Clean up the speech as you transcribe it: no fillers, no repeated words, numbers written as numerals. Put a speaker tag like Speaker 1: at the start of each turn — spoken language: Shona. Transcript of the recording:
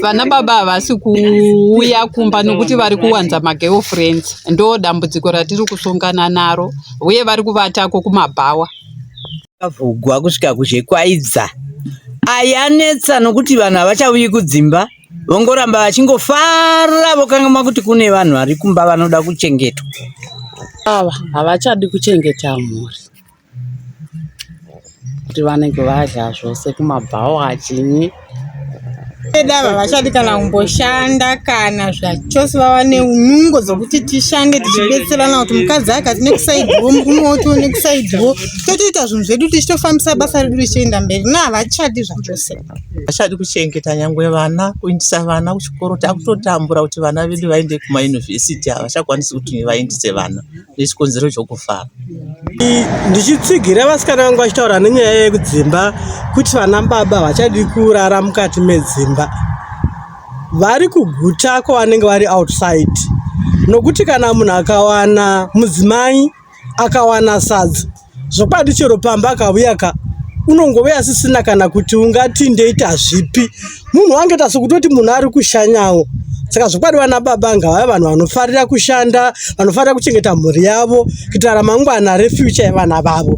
Speaker 1: Vana baba havasi kuuya kumba nokuti vari kuwanza magirlfriends. Ndo dambudziko ratiri kusongana naro uye vari kuvatako kumabhawa.
Speaker 2: Avhugwa kusvika kuzhekwaidza. Ayanetsa nokuti vanhu havachauyi kudzimba vongoramba vachingofara vokanganwa kuti kune vanhu vari kumba vanoda kuchengetwa.
Speaker 3: Ava havachadi kuchengeta mhuri kuti vanenge vadya zvose kumabhawa chinyi.
Speaker 4: Vedu ava havachadi kana kumboshanda kana zvachose, vava nenungo dzokuti tishande tichibetserana kuti mukadzi akati nekusaidiwo, murume wacho nekusaidiwo, totoita zvinhu zvedu tichitofambisa basa redu richienda mberi. No, havachadi zvachose.
Speaker 5: Havachadi kuchengeta nyangwe vana, kuindisa vana kuchikoro. Takutotambura kuti vana vedu vaende kumayunivhesiti, havachakwanisi kuti vaendise vana nechikonzero chokufara.
Speaker 6: Ndichitsigira vasikana vangu vachitaura nenyaya yekudzimba kuti vana baba vachadi kurara mukati medzimba, vari kuguta kwavanenge vari outside, nokuti kana munhu akawana mudzimai akawana sadza, zvokwadi chero pamba akauya ka, unongove asisina kana kuti ungati ndoita zvipi. Munhu wange sekutoti munhu ari kushanyawo. Saka zvokwadi vana baba ngavave vanhu vanofarira kushanda, vanofarira kuchengeta mhuri yavo kuitira ramangwana refuture yevana vavo.